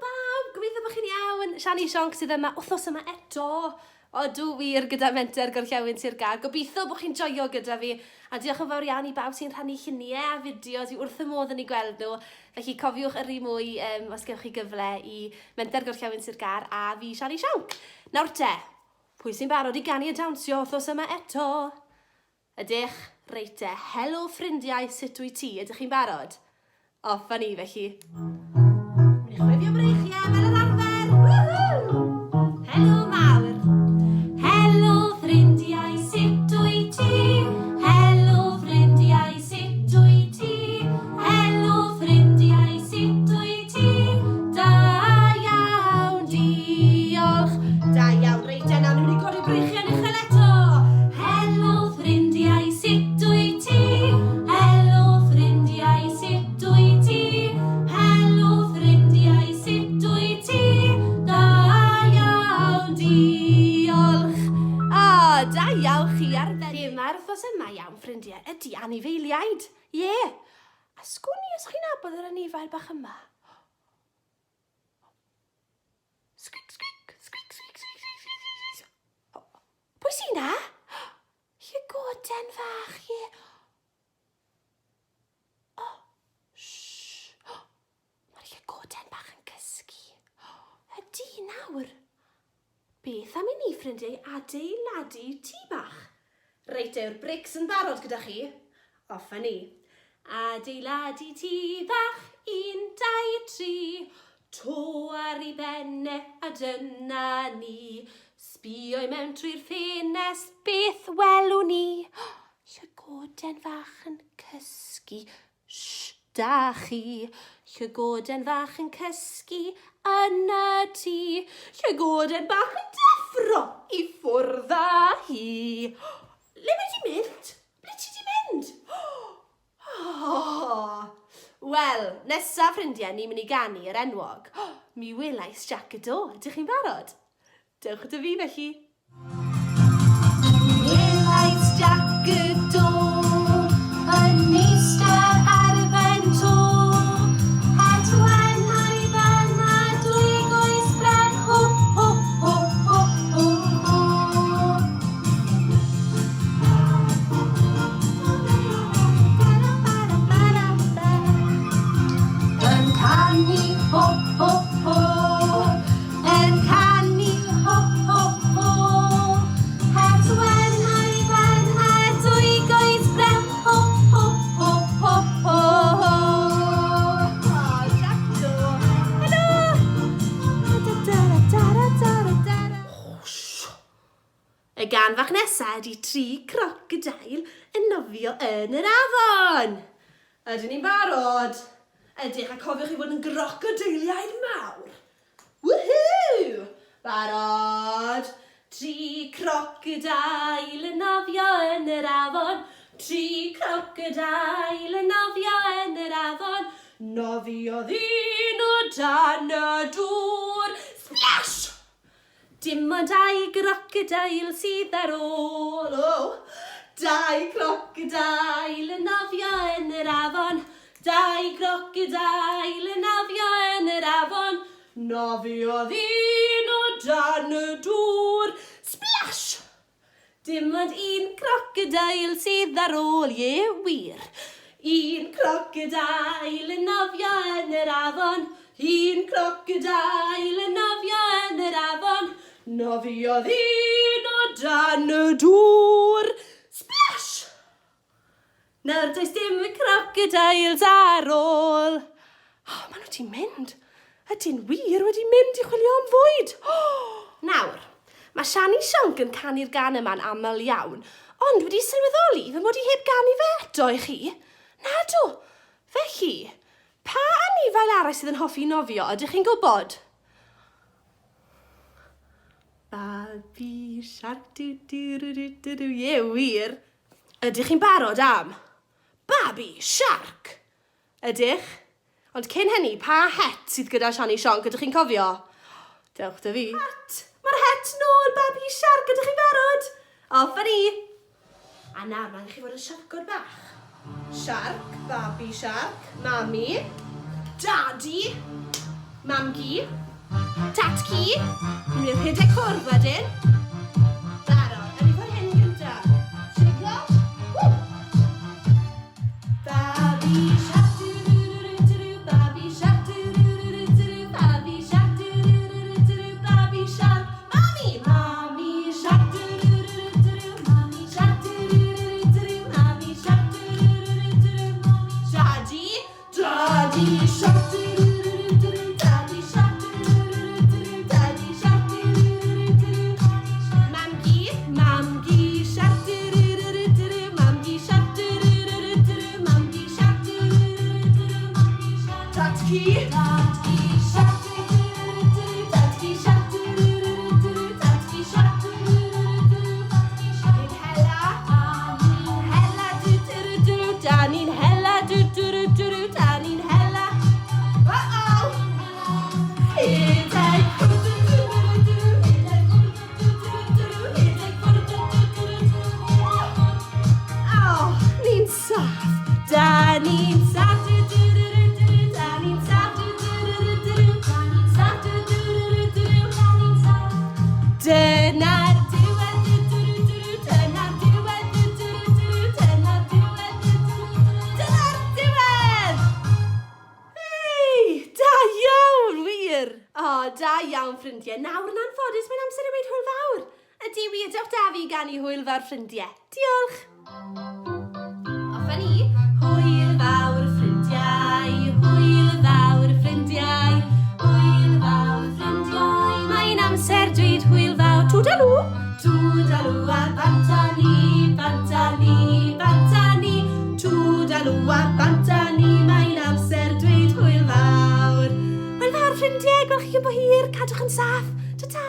bawb! Gobeithio bod chi'n iawn. Siani Sionc sydd yma wythnos yma eto. Odw wir gyda Menter Gorllewin Sir Gâr. Gobeithio bod chi'n joio gyda fi. A diolch yn fawr iawn i bawb sy'n rhannu lluniau a fideos. Fi wrth y modd yn eu gweld nhw. Felly cofiwch yrru mwy um, os gewch chi gyfle i Menter Gorllewin Sir Gâr a fi Siani Sionc. Nawr te, pwy sy'n barod i ganu a dawnsio wythnos yma eto? Ydych? Reit te. Helo ffrindiau, sut wyt ti? Ydych chi'n barod? Off â ni felly. Mynd i chwifio breichiau fel yr arfer. Woohoo! Helo mawr. Helo ffrindiau, sut wyt ti? Helo ffrindiau, sut wyt ti? Helo ffrindiau, sut wyt ti? Da iawn, diolch. Da iawn, reit te, nawr ni'n mynd i godi breichiau'n uchel eto. Helo ffrindiau, sut wyt ti? Helo ffrindiau, sut wyt ti? Helo ffrindiau, sut wyt ti? Da iawn, diolch. O, da iawn chi arbennig. Thema'r wythnos yma iawn ffrindiau ydy anifeiliaid. Ie. Yeah. A sgwn i os chi'n nabod yr anifail bach yma? Sgwig, sgwig, sgwig, sgwig, sgwig, sgwig, sgwig, sgwig, sgwig. Pwy sy'n na? Llygoden fach, ie. O, shh. Mae'r llygoden bach yn cysgu. Ydy, nawr. Beth am i ni, ffrindiau, adeiladu tŷ bach? Reit, yw'r brics yn barod gyda chi? Off â ni. Adeiladu tŷ bach, un, dau, tri. To ar ei ben e, a dyna ni. Sbio i mewn trwy'r ffenest, beth welwn ni? Llygoden fach yn cysgu. Shh, da chi. Llygoden fach yn cysgu yn y tŷ. Llygoden bach yn deffro i ffwrdd â hi. Le mae di mynd? Ble ti di mynd? Oh! Wel, nesa ffrindiau, ni'n mynd i ganu yr enwog. Mi welais Jac y Do. Ydych chi'n barod? Dewch â fi felly. Mi welais Jac y Do yn eistedd ar y ben to. Het wen ar ei ben a dwy goes bren. Ho, ho, ho, ho, ho, ho. Yn canu ho ho ho, yn canu ho ho ho. Het wen ar ei ben a dwy goes bren, ho ho ho ho ho ho. Oh, Jack Do. Helo! Da da da da da da da. Y gân fach nesa ydi Tri Crocodeil yn nofio yn yr afon! Ydyn ni'n barod? Ydych, a cofiwch i fod yn grocodeiliaid mawr! Woohoo! Barod? Tri crocodeil yn nofio yn yr afon, Tri crocodeil yn nofio yn yr afon, Nofiodd un o dan y dŵr, Splash! Dim ond dau grocodeil sydd ar ôl, o! Dau grocodeil yn nofio yn yr afon, Dau grocodeil yn nofio yn yr afon, Nofiodd un o dan y dŵr, Splash! Dim ond un crocodeil sydd ar ôl, ie wir. Un crocodeil yn nofio yn yr afon, un crocodeil yn nofio yn yr afon, nofiodd un o dan y dŵr. Splash! Nawr does dim crocodiles ar ôl. Oh, maen nhw wedi mynd. Ydyn wir wedi mynd i chwilio am fwyd. Oh! Nawr, mae Siani Sionc yn canu'r gan yma'n aml iawn, ond wedi sylweddoli fy mod i heb ganu fe eto i chi. Nadw. Felly, pa anifail arall sydd yn hoffi nofio, ydych chi'n gwybod? Babi shark du du du du du du, ie wir. Ydych chi'n barod am Babi Siarc? Ydych? Ond cyn hynny, pa het sydd gyda Siani Sionc, ydych chi'n cofio? Dewch 'da fi. Het! Mae'r het nôl, Babi Siarc, ydych chi'n barod? Off â ni! A nawr, mae angen chi fod yn siarcod bach. Siarc, Babi Siarc, Mami, Dadi. Mam-gu. Tat-cu. Ni'n mynd i rhedeg ffwrdd wedyn. Barod. Awn ni ffordd hyn gynta. Siglo. Woo! Babi shark doo doo doo doo doo, babi shark doo doo doo doo doo, babi shark doo doo doo doo doo, babi shark. Mami! Mami shark doo doo doo doo doo, mami shark doo doo doo doo doo, mami shark doo doo doo doo doo, mami Daddy! Daddy shark doo doo doo doo doo, daddy shark doo doo doo doo doo, daddy shark doo doo doo doo doo. Mam-gu, mam-gu shark doo doo doo doo doo doo, mam-gu shark doo doo doo doo doo doo, mam-gu shark doo doo doo doo doo, mam-gu shark. Dad-cu. Dad-cu shark doo doo doo doo doo, dad-cu shark doo doo doo doo doo, dad-cu shark doo doo doo doo doo, dad-cu shark. Ni'n hela. Da ni'n hela doo doo doo doo, da ni'n hela doo doo doo doo doo, da ni'n hela. Uh-oh! Rhedeg ffwrdd doo doo doo doo, rhedeg ffwrdd doo doo doo doo, rhedeg ffwrdd doo doo doo doo. Oh, ni'n saff. Da ni'n saff doo doo doo doo doo, da ni'n saff doo doo doo doo doo, da ni'n saff doo doo doo doo doo, da ni'n saff. Dyna'r diwedd doo doo doo doo, dyna'r diwedd doo doo doo doo, dyna'r diwedd doo doo doo doo, dyna'r diwedd! Hei, da iawn, wir! O, da iawn, ffrindiau. Nawr yn anffodus, mae'n amser i weud hwyl fawr. Ydy wir, dewch da fi i ganu hwyl fawr, ffrindiau. Diolch! Off â ni. Hwyl fawr, ffrindiau, hwyl fawr, ffrindiau, hwyl fawr, ffrindiau. Mae'n amser dweud hwyl fawr. Twdalw! Twdalw a bant â ni, bant â ni, bant â ni. Twdalw a bant â ni, mae'n amser dweud hwyl fawr. Hwyl fawr, ffrindiau, gwelwch chi cyn bo hir, cadwch yn saff. Ta-ta!